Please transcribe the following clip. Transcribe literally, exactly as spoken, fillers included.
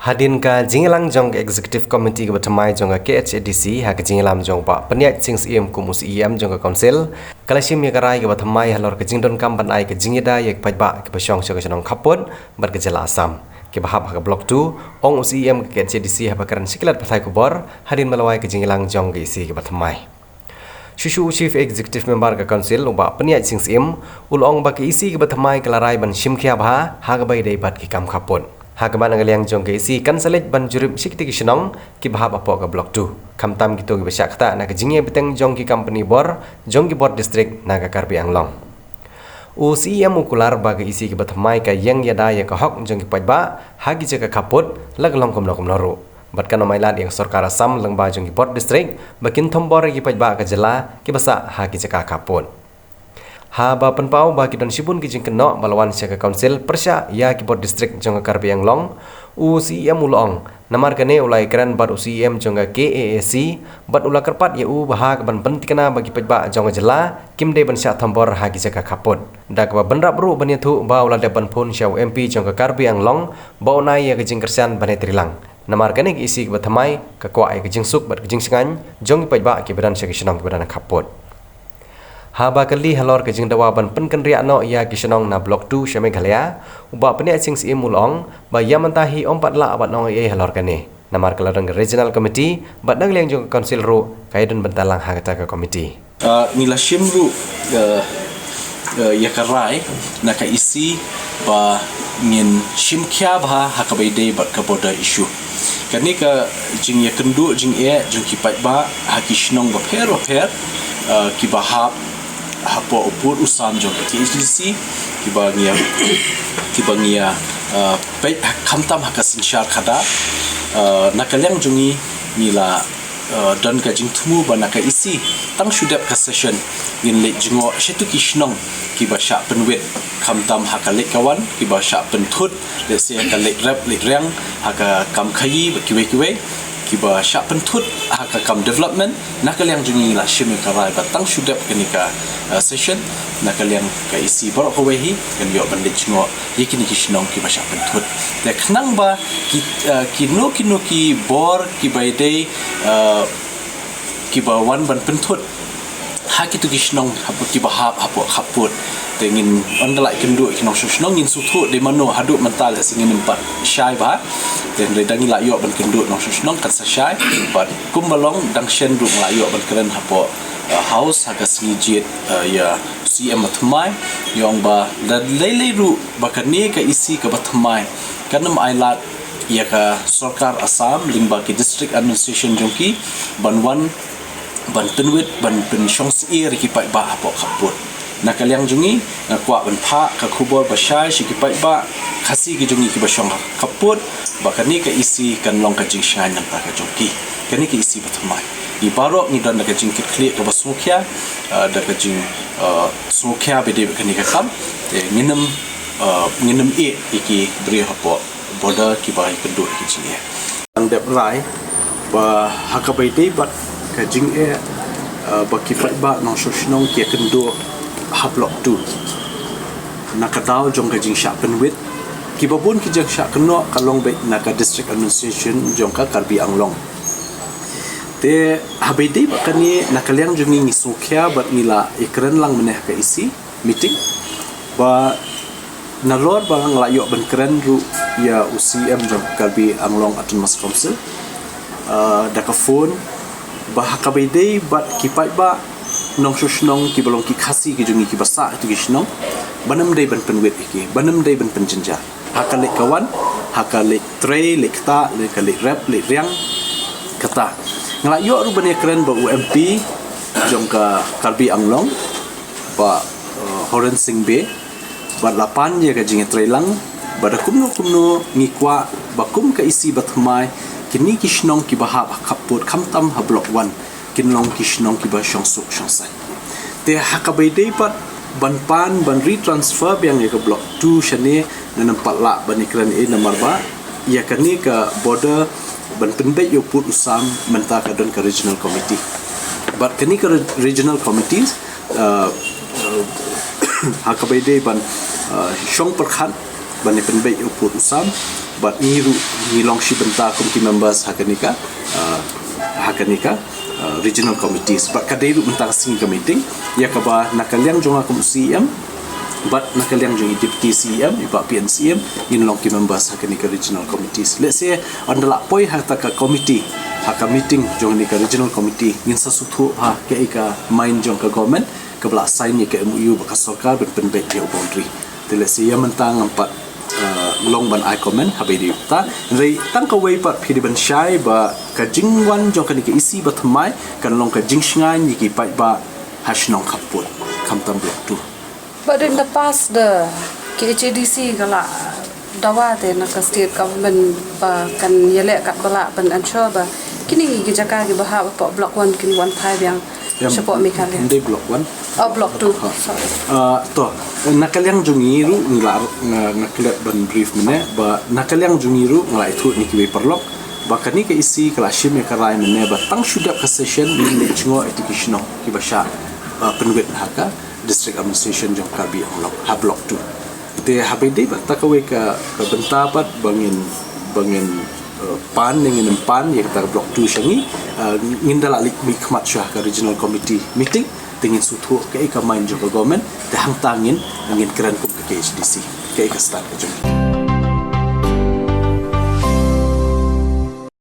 Hadien ka jingïalang jong ka Executive Committee kaba thymmai jong ka K H A D C ha ka jingïalam jong Bah Pynïaid Sing Syiem kum u C E M jong ka Council, ka la shim ïa ka rai kaba thymmai halor ka jingdonkam ban ai ka jingïada ïa ki paidbah kiba shong sha ka shnong khappud bad ka jylla Assam kiba hap ha ka Block two, ong u C E M ka K H A D C haba kren sha ki lad pathai khubor hadien ba la wai ka jingïalang jong ka E C kaba thymmai. Shuh shuh u Chief Executive Member ka Council u Bah Pynïaid Sing Syiem u la ong ba ka E C kaba thymmai ka la rai ban shim khia bha ha kaba ïadei bad ki kam khappud. Ha kaba na ka liang jong ka E C kan sa leit ban jurip sha kita ki shnong kiba hap hapoh ka Block two, khamtam kito kiba shah ktah na ka jingïai bteng jong ki company bor jong ki bor district na ka Karbi Anglong. U C E M u kular ba ka E C kaba thymmai ka ïeng ïada ïa ka hok jong ki paidbah ha ki jaka khappud la ka long kumno kumno ruh. Bad kan ym ailad ïa ka sorkar Assam lyngba jong ki bor district ba kin thombor ïa ki paidbah ka jylla kiba sah ha ki jaka khappud. Haba pynpaw ba ki don shibun ki jingkynnoh ba la wan sha ka Council pyrshah ïa ki bor district jong ka Karbi Anglong, u C E M u la ong, namar kane u la ïakren bad u C E M jong ka K A A C bad u la kyrpad ïa u ba ha kaban pynthikna ba ki paidbah jong ka jylla kim dei ban shah thombor ha ki jaka khappud. Da kaba bynrap ruh ban ïathuh ba u la dep ban phone sha u M P jong ka Karbi Anglong ba un ai ïa ka jingkyrshan ban ïatreilang. Namar kane ka E C kaba thymmai ka kwah ïa ka jingsuk bad ka jingshngaiñ jong ki paidbah kiba don sha ki shnong kiba don ha khappud. Haba kylli halor ka jingdawa ban pynkynriah noh ïa ki shnong na Block two sha Meghalaya, u Bah Pynïaid Sing Syiem u la ong ba ïa mynta hi ym pat lah ban ong ei ei halor kane. Namar ka la don ka Regional Committee bad na ka liang jong ka Council ruh ka ïadon bynta lang ha kata ka committee. Ah, ngi la shim ruh, eh, eh, ïa ka rai na ka E C ba ngin shim khia bha ha kaba ïadei bad ka border issue. Kane ka jingïakynduh jingeh jong ki paidbah ha ki shnong bapher bapher, eh, kiba hap hapoh u pud u sam jong ka K H A D C, kiba ngi ïa, kiba ngi ïa, eh, peit ha, khamtam ha ka synshar khadar, eh, na ka liang jong ngi ngi la, eh, don ka jingthmu ba na ka E C tang shu dep ka session ngin leit jngoh sha kito ki shnong kiba shah pynwit, khamtam ha ka leit ka wan, kiba shah pynthut, let's say, ha ka leit rep leit riang, ha ka kam khaïi bad kiwei kiwei, kiba shah pynthut ha ka kam development. Na ka liang jong ngi la shim ïa ka rai ba tang shu dep kane ka, eh, session, na ka liang ka E C baroh kawei hi kan ïoh ban leit jngoh ïa kine ki shnong kiba shah pynthut. Te khnang ba ki, eh, kino kino ki bor kiba ïadei, eh, kiba wan ban pynthut ha kito ki shnong hapoh, kiba hap hapoh khappud. Te ngin ym da lah kynduh ki nongshong shnong, ngin sngewthuh dei mano, haduh mynta lehse ngin ym pat shai bha. Te hynrei da ngi lah ïoh ban kynduh nongshong shnong kan sa shai. Bad kumba long dang shen ruh ngi lah ïoh ban kren hapoh, eh, House ha ka sngi jied, eh, ïa C E M ba thymmai, ïa ong ba da lei lei ruh ba kane ka E C kaba thymmai kan ym ailad ïa ka sorkar Assam lyngba ki District Administration jong ki ban wan ban pynwit, ban pynshong syier ïa ki paidbah hapoh khappud. Na ka liang jong ngi nga kwah ban phah ka khubor ba shai sha ki paidbah Khasi ki jong ngi kiba shong ha khappud ba kane ka E C kan long ka jingshngaiñ na ka bynta ka jong ki. Kane ka E C ba thymmai, ngi baroh ngi don da ka jingkitkhlieh kaba sngewkhia, eh, da ka jing, eh, sngewkhia ba ïadei bad kane ka kam. Te ngin ym, eh, ngin ym ïeh ïa ki briew hapoh border kiba ïakynduh ïa ki jingeh. Dang dep rai ba ha kaba ïadei bad ka jingeh, eh, ba ki paidbah nongshong shnong ki ïakynduh ha Block two, na ka daw jong ka jingshah pynwit, kiba bun ki jingshah kynnoh ka long beit na ka District Administration jong ka Karbi Anglong. Te haba ïadei bad kane, na ka liang jong ngi ngi sngewkhia bad ngi la ïakren lang mynne ha ka E C meeting ba nalor ba nga la ïoh ban kren ruh ïa u C E M jong Karbi Anglong Autonomous Council, ah, da ka phone, ba ha kaba ïadei bad ki paidbah nongshong shnong kiba long ki Khasi ki jong ngi kiba sah ha kito ki shnong, ban ym dei ban pynwit ïa ki, ban ym dei ban pynjynjar ha ka leit ka wan, ha ka leit trei, leit ktah, leit ka leit rep, leit riang, kata. Nga la ïoh ruh ban ïakren bad u M P jong ka Karbi Anglong, Bah, eh, Horensing Bey, bad la pan ïa ka jingïatreilang ba da kumno kumno ngi kwah ba kum ka E C ba thymmai, kine ki shnong kiba hap ha khappud khamtam ha Block one kin long ki shnong kiba shong suk shong saiñ. Te ha kaba ïadei bad ban pan ban retransfer biang ïa ka Block two shane, ngan ym pat lah ban ïakren ei namar ba ïa kane ka border ban pynbeit ïa u pud u sam mynta ka don ka Regional Committee. Bad kane ka re-, Regional Committee, uh, uh, ha kaba ïadei ban, uh, shong pyrkhat ban ïa pynbeit ïa u pud u sam, Bad ngi ruh ngi long shi bynta kum ki members ha kane ka, uh, ha kane ka, uh, regional committees. Bad ka dei ruh mynta ka sngi ka meeting ïa kaba na ka liang jong nga kum C E M bad na ka liang jong i Deputy C E M, i Bah P N C M, ngin long ki members ha kane ka regional committees. Let's say, ynda la poi ha kata ka committee, ha ka meeting jong kane ka regional committee, ngin sa sngewthuh ha kaei ka mind jong ka government kaba la sign ïa ka M O U bad ka sorkar ban pynbeit ïa u boundary. Te let's say ïa mynta ngam pat, uh, long ban ai comment ha ba ïadei bad kata. Hynrei tang kawei pat phi dei ban shai ba ka jingwan jong kane ka E C ba thymmai kan long ka jingshngaiñ ïa ki paidbah ha shnong khappud, khamtam block two. But in the past, the K H A D C ka la dawa te na ka state government ba kan ïaleh katba lah ban ensure ba kine ki jaka kiba hap hapoh block one kin wan phai biang shapoh Meghalaya. Hynrei block one. Oh, block two. Sorry. Uh, to, na ka liang jong ngi ruh ngi la, nga, nga klet ban brief mynne ba na ka liang jong ngi ruh nga la ïathuh ïa kiwei paralok ba kane ka E C ka la shim ïa ka rai mynne ba tang shu dep ka session ngin leit jngoh ïa ki shnong kiba shah, uh, pynwit ha ka district administration jong Karbi Anglong ha block two. Te ha ba ïadei bad kata kawei ka, ka bynta pat ba ngin, ba ngin, uh, pan ne ngin pan ïa kata ka block two sha ngi, uh, ngin da la leit mih khmat shuwa ha ka regional committee meeting. Te ngin sngewthuh kaei ka mind jong ka government, te hangta ngin, ngin kren kum ka K H A D C kaei ka stand ka jong ngi.